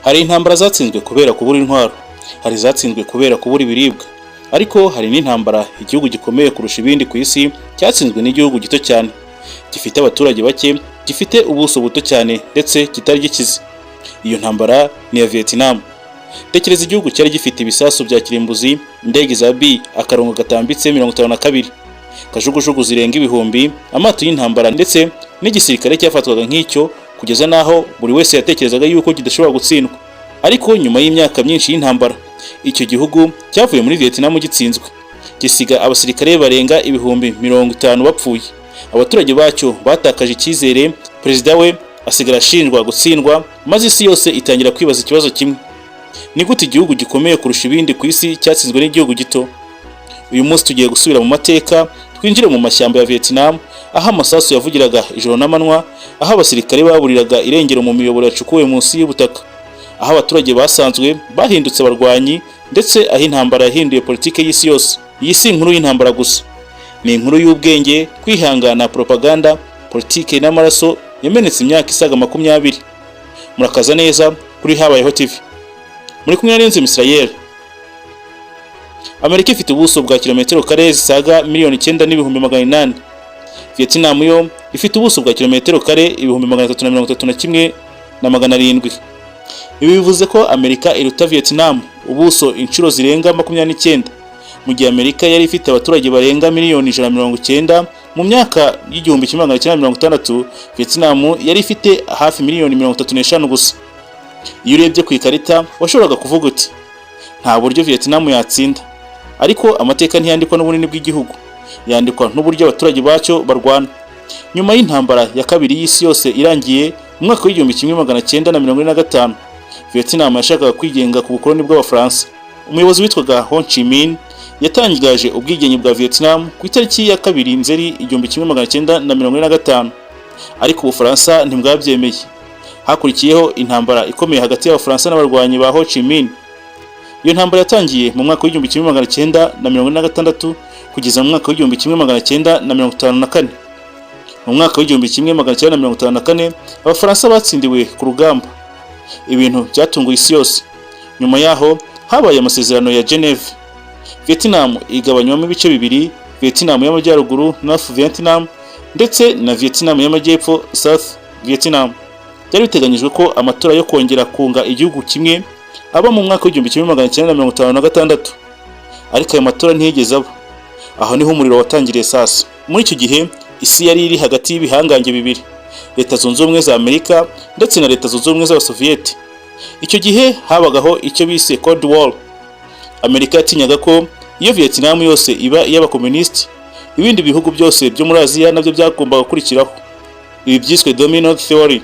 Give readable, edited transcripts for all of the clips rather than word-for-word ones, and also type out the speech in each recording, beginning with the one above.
Hari intambara zatsinzwe kubera kubura intwaro, hari izatsinzwe kubera kubura ibiribwa, ariko hari n'intambara igihugu gikomeye kurusha ibindi ku isi cyatsinzwe n'igihugu gito cyane, gifite abaturage bake, gifite ubuso buto cyane ndetse kitari gikize. Iyo ntambara ni iya Vietnam. Tekereza igihugu cyari gifite ibisasu bya kirimbuzi, indege za B-52, kajugujugu zirenga ibihumbi, amato y'intambara ndetse n'igisirikare cyafatwaga nk'icyo, kugeza n'aho buri wese yatekerezaga yuko kidashobora gutsindwa. Ariko nyuma y'imyaka myinshi y'intambara, icyo gihugu cyavuye muri Vietnam gitsinzwe, gisiga abasirikare barenga 50,000 bapfuye. Abaturage bacyo batakaje icyizere, perezida we asigara ashinjwa gutsindwa, maze isi yose itangira kwibaza ikibazo kimwe: ni gute igihugu gikomeye kurusha ibindi ku isi cyatsinzwe n'igihugu gito? Uyu munsi tugiye gusubira mu mateka, twinjire mu mashyamba ya Vietnam, aho amasasu yavugiraga ijoro n'amanywa, aho abasirikare baburiraga irengero mu miyoboro yacukuwe munsi y'ubutaka, aho abaturage basanzwe bahindutse abarwanyi, ndetse aho intambara yahinduye politike y'isi yose. Iyi si inkuru y'intambara gusa, ni inkuru y'ubwenge, kwihangana, propaganda, politike n'amaraso yamenetse imyaka isaga 20. Murakaza neza kuri Habayeho TV, muri kumwe na Niyonzima Israel. Amerika ifite ubuso bwa kilometero kare zisaga 9,800,000. Vietnam yo ifite ubuso bwa kilometero kare 331,700. Ibi bivuze ko Amerika iruta Vietnam ubuso inshuro zirenga 29. Mu gihe Amerika yari ifite abaturage barenga miliyoni 190 mu myaka y'1960, Vietnam yari ifite hafi miliyoni 35 gusa. Iyo urebye ku ikarita, washoboraga kuvuga uti: "Nta buryo Vietnam yatsinda." Ariko amateka ntiyandikwa n'ubunini bw'igihugu, yandikwa n'uburyo abaturage bacyo barwana. Nyuma y'intambara ya kabiri y'isi yose irangiye mu mwaka w'1945, Vietnam yashakaga kwigenga ku bukoloni bw'Abafaransa. Umuyobozi witwaga Ho Chi Minh yatangaje ubwigenge bwa Vietnam ku itariki ya 2 Nzeri 1945, ariko Ubufaransa ntibwabyemeye. Hakurikiyeho intambara ikomeye hagati y'Abafaransa n'abarwanyi ba Ho Chi Minh. Iyo ntambara yatangiye mu mwaka w'1946 kugeza mu mwaka w'1954. Mu mwaka w'1954, Abafaransa batsindiwe ku rugamba, ibintu byatunguye isi yose. Nyuma yaho habaye amasezerano ya Geneve, Vietnam igabanywamo ibice bibiri: Vietnam y'Amajyaruguru, North Vietnam, ndetse na Vietnam y'Amajyepfo, South Vietnam. Byari biteganyijwe ko amatora yo kongera kunga igihugu kimwe aba mu mwaka w'1956, ariko ayo matora ntiyigeze aba. Aho niho umuriro watangiriye sasa. Muri icyo gihe isi yari iri hagati y'ibihangange bibiri, Leta Zunze Ubumwe za Amerika ndetse na Leta Zunze Ubumwe z'Abasoviyeti. Icyo gihe habagaho icyo bise Cold War. Amerika yatinyaga ko iyo Vietnam yose iba iy'abakomunisiti, ibindi bihugu byose byo muri Aziya nabyo byagombaga gukurikiraho. Ibi byiswe domino theory.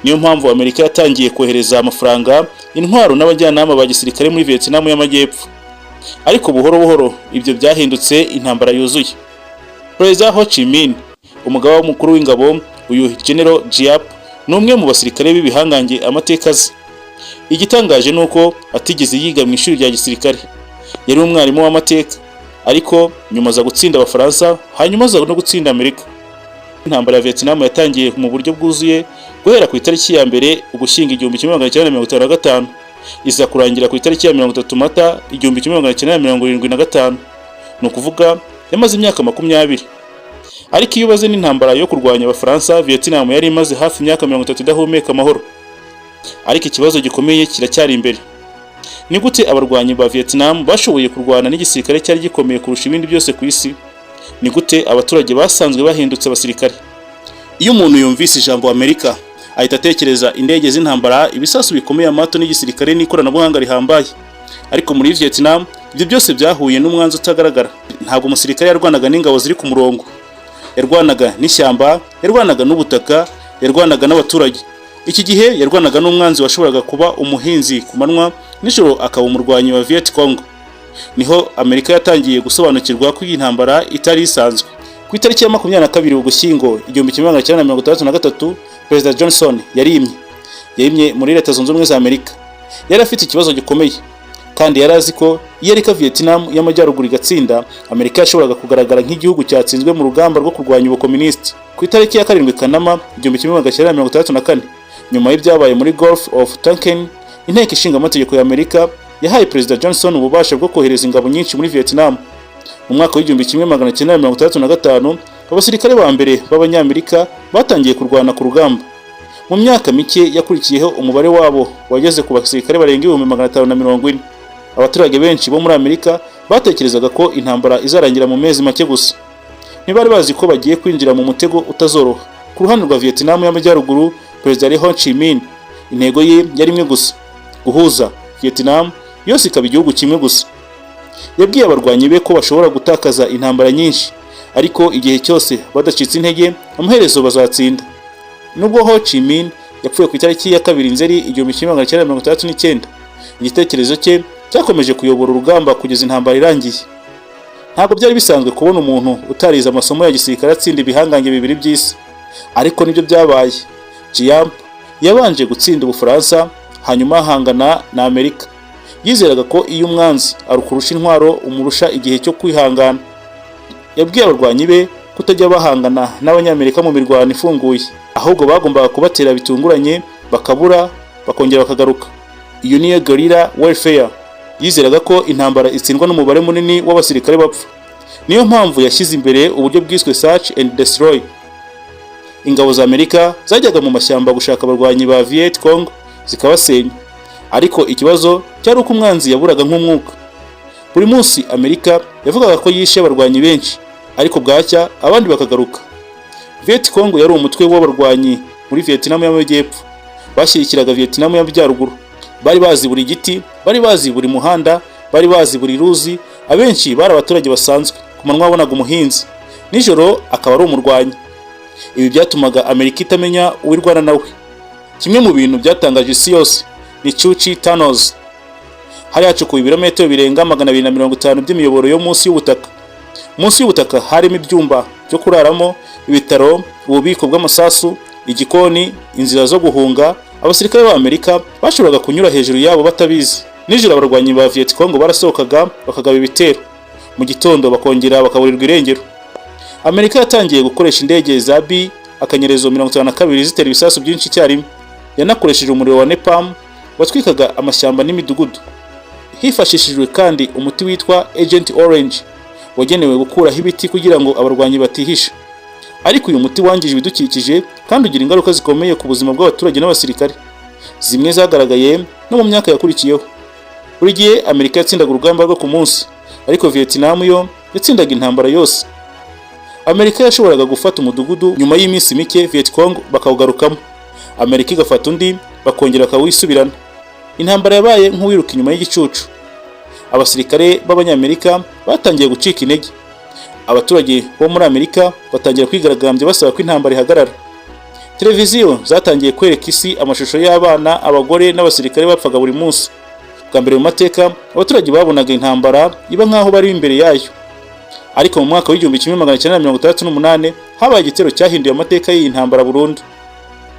Niyo mpamvu Amerika yatangiye kohereza amafaranga, intwaro n'abajyanama ba gisirikare muri Vietnam y'Amajyepfo. Ariko buhoro buhoro ibyo byahindutse intambara yuzuye. Perezida Ho Chi Minh, umugaba mukuru w'ingabo, uyu General Giap, ni umwe mu basirikare b'ibihangange amateka azi. Igitangaje ni uko atigeze yiga mu ishuri rya gisirikare, yari umwarimu w'amateka, ariko nyuma aza gutsinda Abafaransa, hanyuma aza no gutsinda Amerika. Intambara ya Vietnam yatangiye mu buryo bwuzuye guhera ku itariki ya 1 Ugushyingo 1955, iza kurangira ku itariki ya 30 Mata 1975. Ni ukuvuga yamaze imyaka 20. Ariko iyo ubaze n'intambara yo kurwanya Abafaransa, Vietnam yari imaze hafi imyaka 30 idahumeka amahoro. Ariko ikibazo gikomeye kiracyari imbere: ni gute abarwanyi ba Vietnam bashoboye kurwana n'igisirikare cyari gikomeye kurusha ibindi byose ku isi? Ni gute abaturage basanzwe bahindutse abasirikare? Iyo umuntu yumvise ijambo Amerika, ahita atekereza indege z'intambara, ibisasu bikomeye, amato n'igisirikare n'ikoranabuhanga rihambaye. Ariko muri Vietnam ibyo byose byahuye n'umwanzi utagaragara. Ntabwo umusirikare yarwanaga n'ingabo ziri ku murongo, yarwanaga n'ishyamba, yarwanaga n'ubutaka, yarwanaga n'abaturage. Iki gihe yarwanaga n'umwanzi washoboraga kuba umuhinzi ku manywa, nijoro akaba umurwanyi wa Viet Cong. Niho Amerika yatangiye gusobanukirwa ko iyi ntambara itari isanzwe. Ku itariki ya 22 Ugushyingo 1963, Perezida Johnson yarimye muri Leta Zunze Ubumwe za Amerika. Yari afite ikibazo gikomeye, kandi yari azi ko iyo areka Vietnam y'Amajyaruguru igatsinda, Amerika yashoboraga kugaragara nk'igihugu cyatsinzwe mu rugamba rwo kurwanya ubukomunisiti. Ku itariki ya 7 Kanama 1964, nyuma y'ibyabaye muri Gulf of Tonkin, Inteko Ishinga Amategeko ya Amerika yahaye Perezida Johnson ububasha bwo kohereza ingabo nyinshi muri Vietnam. Mu mwaka wa 1965, abasirikare ba mbere b'Abanyamerika batangiye kurwana ku rugamba. Mu myaka mike yakurikiyeho, umubare wabo wageze ku basirikare barenga 540,000. Abaturage benshi bo muri Amerika batekerezaga ko intambara izarangira mu mezi make gusa. Ntibari bazi ko bagiye kwinjira mu mutego utazoroha. Ku ruhande rwa Vietnam y'Amajyaruguru, Perezida yari Ho Chi Minh. Intego ye yari imwe gusa: guhuza Vietnam yose ikaba igihugu kimwe gusa. Yabwiye abarwanyi be ko bashobora gutakaza intambara nyinshi, ariko igihe cyose badacitse intege, amaherezo bazatsinda. Nubwo Ho Chi Minh yapfuye ku itariki ya 2 Nzeri 1969, igitekerezo cye cyakomeje kuyobora urugamba kugeza intambara irangiye. Ntabwo byari bisanzwe kubona umuntu utarize amasomo ya gisirikare atsinda ibihangange bibiri by'isi, ariko nibyo byabaye. Giap yabanje gutsinda Ubufaransa, hanyuma ahangana na Amerika. Yizeraga ko iyo umwanzi arukurusha intwaro, umurusha igihe cyo kwihangana. Yabwiye abarwanyi be kutajya bahangana n'Abanyamerika mu mirwano ifunguye, ahubwo bagombaga kubatera bitunguranye, bakabura, bakongera bakagaruka. Iyo niyo guerrilla warfare. Yizeraga ko intambara itsindwa n'umubare munini w'abasirikare bapfa. Niyo mpamvu yashyize imbere uburyo bwiswe search and destroy. Ingabo za Amerika zajyaga mu mashyamba gushaka abarwanyi ba Viet Cong, zikabasenya. Ariko ikibazo cyari uko umwanzi yaburaga nk'umwuka. Buri munsi Amerika yavugaga ko yishe abarwanyi benshi, ariko bwacya abandi bakagaruka. Viet Cong yari umutwe w'abarwanyi muri Vietnam y'Amajyepfo bashyigikiraga Vietnam y'Amajyaruguru. Bari bazi buri giti, bari bazi buri muhanda, bari bazi buri ruzi. Abenshi bari abaturage basanzwe. Ku manywa wabonaga umuhinzi, nijoro akaba ari umurwanyi. Ibi byatumaga Amerika itamenya uwirwana nawe. Kimwe mu bintu byatangaje isi yose ni Cu Chi Tunnels. Hari hacukuwe ibirometero birenga 250 by'imiyoboro yo munsi y'ubutaka. Munsi y'ubutaka harimo ibyumba byo kuraramo, ibitaro, ububiko bw'amasasu, igikoni, inzira zo guhunga. Abasirikare b'Amerika bashoboraga kunyura hejuru yabo batabizi. Nijoro abarwanyi ba Viet Cong barasohokaga bakagaba ibitero, mu gitondo bakongera bakaburirwa irengero. Amerika yatangiye gukoresha indege za B-52 zitera ibisasu byinshi icyarimwe. Yanakoresheje umuriro wa napalm watwikaga amashyamba n'imidugudu. Hifashishijwe kandi umuti witwa Agent Orange wagenewe gukuraho ibiti kugira ngo abarwanyi batihisha. Ariko uyu muti wangije ibidukikije kandi ugira ingaruka zikomeye ku buzima bw'abaturage n'abasirikare, zimwe zagaragaye no mu myaka yakurikiyeho. Buri gihe Amerika yatsindaga urugamba rwo ku munsi, ariko Vietnam yo yatsindaga intambara yose. Amerika yashoboraga gufata umudugudu, nyuma y'iminsi mike Viet Cong bakawugarukamo. Amerika igafata undi, bakongera bakawisubirana. Intambara yabaye nk'uwiruka inyuma y'igicucu. Abasirikare b'Abanyamerika batangiye gucika intege. Abaturage bo muri Amerika batangira kwigaragambya basaba ko intambara ihagarara. Televiziyo zatangiye kwereka isi amashusho y'abana, abagore n'abasirikare bapfaga buri munsi. Bwa mbere mu mateka, abaturage babonaga intambara iba nk'aho bari imbere yayo. Ariko mu mwaka wa 1968 habaye igitero cyahinduye amateka y'iyi ntambara burundu,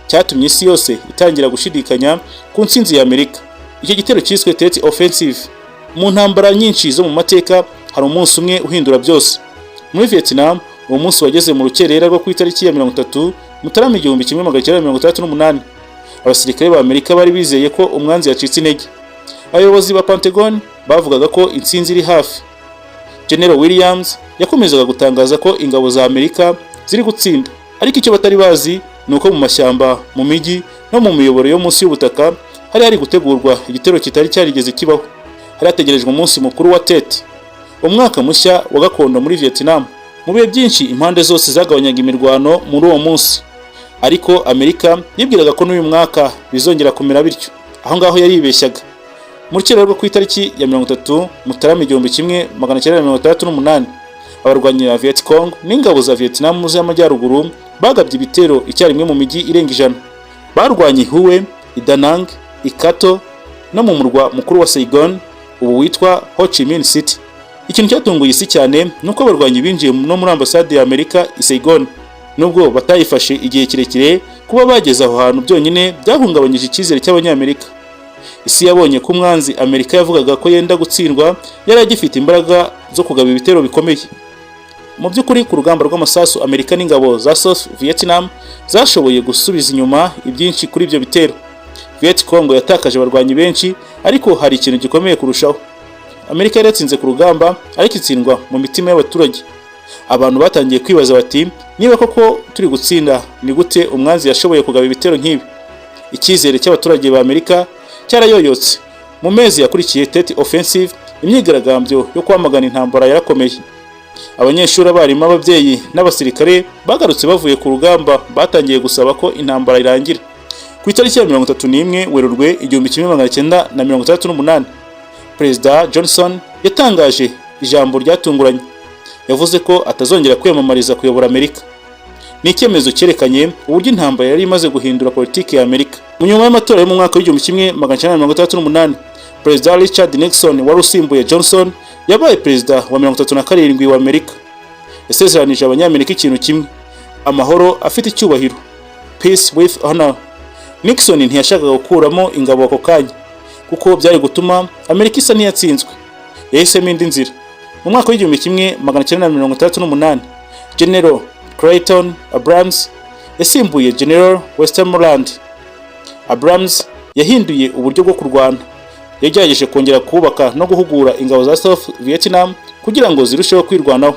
cyatumye isi yose itangira gushidikanya ku ntsinzi ya Amerika. Icyo gitero cyiswe Tet Offensive. Mu ntambara nyinshi zo mu mateka hari umunsi umwe uhindura byose. Muri Vietnam, uwo munsi wageze mu rukerera rwo ku itariki ya 30 Mutarama 1968. Abasirikare ba Amerika bari bizeye ko umwanzi yacitse intege. Abayobozi ba Pentagon bavugaga ko intsinzi iri hafi. General Williams yakomezaga gutangaza ko ingabo za Amerika ziri gutsinda. Ariko icyo batari bazi ni uko mu mashyamba, mu mijyi no mu miyoboro yo munsi y'ubutaka hari hari gutegurwa igitero kitari cyarigeze kibaho. Hari hategerejwe umunsi mukuru wa Tet, umwaka mushya wa gakondo muri Vietnam. Mu bihe byinshi, impande zose zagabanyaga imirwano muri uwo munsi, ariko Amerika yibwiraga ko n'uyu mwaka bizongera kumera bityo. Aho ngaho yaribeshyaga. Mu rukera rwo ku itariki ya 30 Mutarama 1968, abarwanyi ba Viet Cong n'ingabo za Vietnam z'Amajyaruguru bagabye ibitero icyarimwe mu mijyi irenga 100. Barwanye Hue, i Da Nang, i Kato no mu murwa mukuru wa Saigon, ubu witwa Ho Chi Minh City. Ikintu cyatunguye isi cyane ni uko abarwanyi binjiye no muri ambasade ya Amerika i Saigon. Nubwo batayifashe igihe kirekire, kuba bageze aho hantu byonyine byahungabanyije icyizere cy'Abanyamerika. Isi yabonye ko umwanzi Amerika yavugaga ko yenda gutsindwa yari agifite imbaraga zo kugaba ibitero bikomeye. Mu by'ukuri, ku rugamba rw'amasasu, Amerika n'ingabo za South Vietnam zashoboye gusubiza inyuma ibyinshi kuri ibyo bitero. Viet Cong yatakaje abarwanyi benshi, ariko hari ikintu gikomeye kurushaho. Amerika yari yatsinze ku rugamba, ariko itsindwa mu mitima y'abaturage. Abantu batangiye kwibaza bati: "Niba koko turi gutsinda, ni gute umwanzi yashoboye kugaba ibitero nk'ibi?" Icyizere cy'abaturage ba Amerika cyarayoyotse. Mu mezi yakurikiye Tet Offensive, imyigaragambyo yo kwamagana intambara yarakomeye. Abanyeshuri, abarimu, ababyeyi n'abasirikare bagarutse bavuye ku rugamba batangiye gusaba ko intambara irangira. Ku itariki ya 31 Werurwe 1968, Perezida Johnson yatangaje ijambo ryatunguranye. Yavuze ko atazongera kwiyamamariza kuyobora Amerika. Ni icyemezo cyerekanye uburyo intambara yari imaze guhindura politiki ya Amerika. Mu nyuma y'amatora yo mu mwaka w'1968, Perezida Richard Nixon wari usimbuye Johnson yabaye perezida wa 37 wa Amerika. Yasezeranije Abanyamerika ikintu kimwe: amahoro afite icyubahiro, peace with honor. Nixon ntiyashakaga gukuramo ingabo ako kanya, kuko byari gutuma Amerika isa n'iyatsinzwe. Yahisemo indi nzira. Mu mwaka w'1968, General Clayton Abrams yasimbuye General Westmoreland. Abrams yahinduye uburyo bwo kurwana. Yagerageje kongera kubaka no guhugura ingabo za South Vietnam kugira ngo zirusheho kwirwanaho.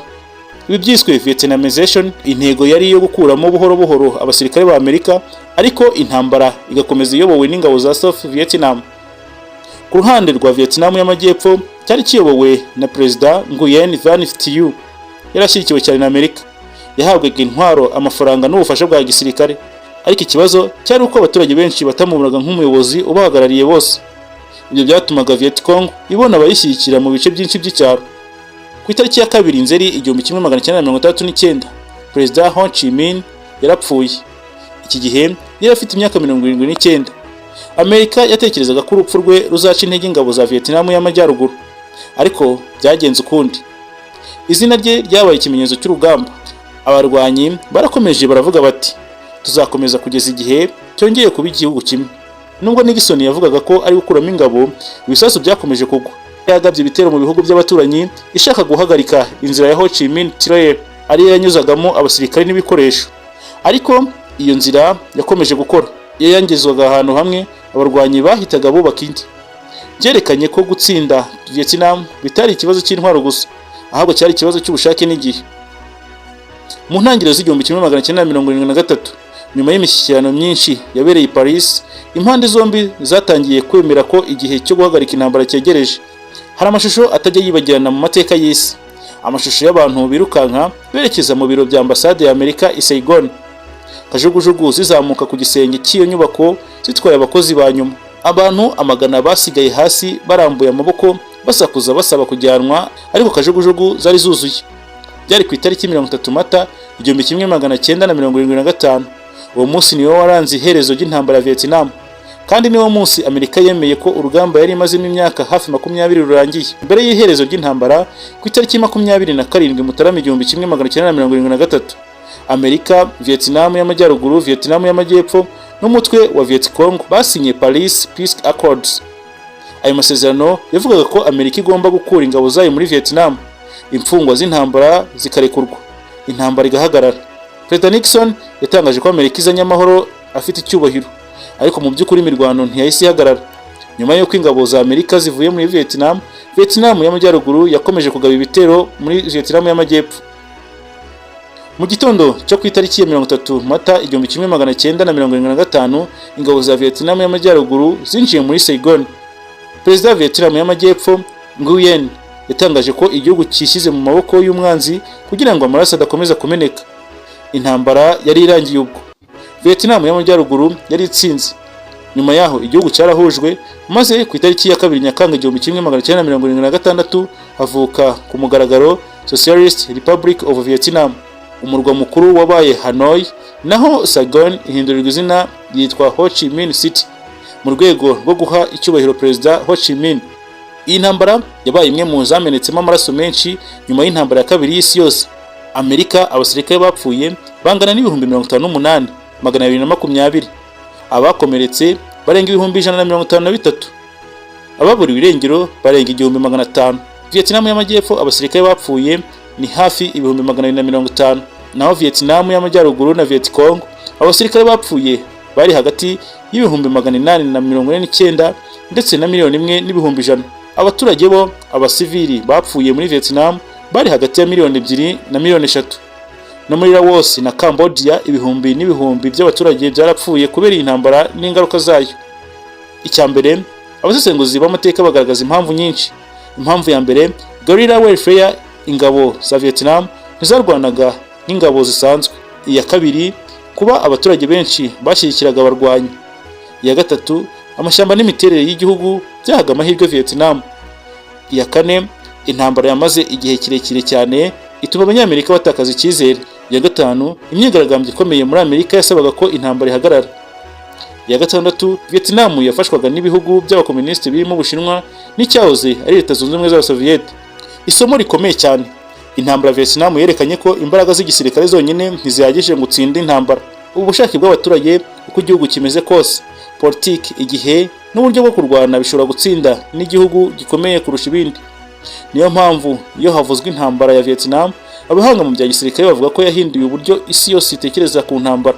Ibi byiswe Vietnamization. Intego yari iyo gukuramo buhoro buhoro abasirikare ba Amerika, ariko intambara igakomeza iyobowe n'ingabo za South Vietnam. Ku ruhande rwa Vietnam y'Amajyepfo, cyari kiyobowe na Perezida Nguyen Van Thieu, yarashyigikiwe cyane na Amerika. Yahabwaga intwaro, amafaranga n'ubufasha bwa gisirikare, ariko ikibazo cyari uko abaturage benshi batamubonaga nk'umuyobozi ubahagarariye bose. Ibyo byatumaga Vietcong ibona abayishyigikira mu bice byinshi by'icyaro. Ku itariki ya 2 Nzeri 1969, Perezida Ho Chi Minh yarapfuye. Iki gihe yari afite imyaka 79. Amerika yatekerezaga ko urupfu rwe ruzaca intege ingabo za Vietnam y'Amajyaruguru, ariko byagenze ukundi. Izina rye ryabaye ikimenyetso cy'urugamba. Abarwanyi barakomeje, baravuga bati: "Tuzakomeza kugeza igihe cyongeye kuba igihugu kimwe." Nubwo Nixon yavugaga ko ari gukuramo ingabo, ibisasu byakomeje kugwa. Yagabye ibitero mu bihugu by'abaturanyi ishaka guhagarika inzira ya Ho Chi Minh Trail, ariyo yanyuzagamo abasirikare n'ibikoresho, ariko iyo nzira yakomeje gukora. Iyo yangizwaga ahantu hamwe, abarwanyi bahitaga bubaka indi. Byerekanye ko gutsinda Vietnam bitari ikibazo cy'intwaro gusa, ahubwo cyari ikibazo cy'ubushake n'igihe. Mu ntangiriro z'1973, nyuma y'imishyikirano myinshi yabereye i Paris, impande zombi zatangiye kwemera ko igihe cyo guhagarika intambara cyegereje. Hari amashusho atajya yibagirana mu mateka y'isi, amashusho y'abantu birukanka berekeza mu biro bya ambasade ya Amerika i Saigon, kajugujugu zizamuka ku gisenge cy'iyo nyubako zitwaye abakozi ba nyuma. Abantu amagana basigaye hasi barambuye amaboko, basakuza basaba kujyanwa, ariko kajugujugu zari zuzuye. Byari ku itariki 30 Mata 1975. Uwo munsi niwo waranze iherezo ry'intambara ya Vietnam, kandi niwo munsi Amerika yemeye ko urugamba yari imazemo imyaka hafi 20 rurangiye. Mbere y'iherezo ry'intambara, ku itariki 27 Mutarama 1973, Amerika, Vietnam y'Amajyaruguru, Vietnam y'Amajyepfo n'umutwe wa Vietcong basinye Paris Peace Accords. Ayo masezerano yavugaga ko Amerika igomba gukura ingabo zayo muri Vietnam, imfungwa z'intambara zikarekurwa, intambara igahagarara. Perezida Nixon yatangaje ko Amerika izanye amahoro afite icyubahiro, ariko mu by'ukuri imirwano ntiyahise ihagarara. Nyuma y'uko ingabo za Amerika zivuye muri Vietnam, Vietnam y'Amajyaruguru yakomeje kugaba ibitero muri Vietnam y'Amajyepfo. Mu gitondo cyo ku itariki ya 30 Mata 1975, ingabo za Vietnam y'Amajyaruguru zinjiye muri Saigon. Perezida wa Vietnam y'Amajyepfo Nguyen yatangaje ko igihugu cyishyize mu maboko y'umwanzi kugira ngo amaraso adakomeza kumeneka. Intambara yari irangiye ubwo. Vietnam y'Amajyaruguru yari itsinze. Nyuma yaho igihugu cyarahujwe, maze ku itariki ya 2 Nyakanga 1976 havuka ku mugaragaro Socialist Republic of Vietnam. Umurwa mukuru wabaye Hanoi, naho Saigon ihindurirwa izina yitwa Ho Chi Minh City mu rwego rwo guha icyubahiro Perezida Ho Chi Minh. Iyi ntambara yabaye imwe mu zamenetsemo amaraso menshi nyuma y'intambara ya kabiri y'isi yose. Amerika, abasirikare bapfuye bangana n'58,220, abakomeretse barenga 153,000, ababuriwe irengero barenga 1,500. Vietnam y'Amajyepfo, abasirikare bapfuye ni hafi 250,000, naho Vietnam y'Amajyaruguru na Vietcong, abasirikare bapfuye Bari hagati y'849,000 ndetse na 1,100,000. Abaturage bo, abasivili bapfuye muri Vietnam bari hagati ya miliyoni 2 na miliyoni 3. No muri Laos na Cambodia, ibihumbi n'ibihumbi by'abaturage byarapfuye kubera iyi ntambara n'ingaruka zayo. Icya mbere, abasesenguzi b'amateka bagaragaza impamvu nyinshi. Impamvu ya mbere, guerrilla warfare: ingabo za Vietnam ntizarwanaga nk'ingabo zisanzwe. Iya kabiri, kuba abaturage benshi bashyigikiraga abarwanyi. Iya gatatu, amashyamba n'imiterere y'igihugu byahaga amahirwe Vietnam. Iya kane, intambara yamaze igihe kirekire cyane, ituma Abanyamerika batakaza icyizere. Iya gatanu, imyigaragambyo ikomeye muri Amerika yasabaga ko intambara ihagarara. Iya gatandatu, Vietnam yafashwaga n'ibihugu by'abakomunisiti birimo Ubushinwa n'icyahoze ari Leta Zunze Ubumwe z'Abasoviyete. Isomo rikomeye cyane: intambara ya Vietnam yerekanye ko imbaraga z'igisirikare zonyine ntizihagije ngo utsinde intambara. Ubu bushake bw'abaturage, uko igihugu kimeze kose, politiki, igihe n'uburyo bwo kurwana bishobora gutsinda n'igihugu gikomeye kurusha ibindi. Niyo mpamvu iyo havuzwe intambara ya Vietnam, abahanga mu bya gisirikare bavuga ko yahinduye uburyo isi yose itekereza ku ntambara.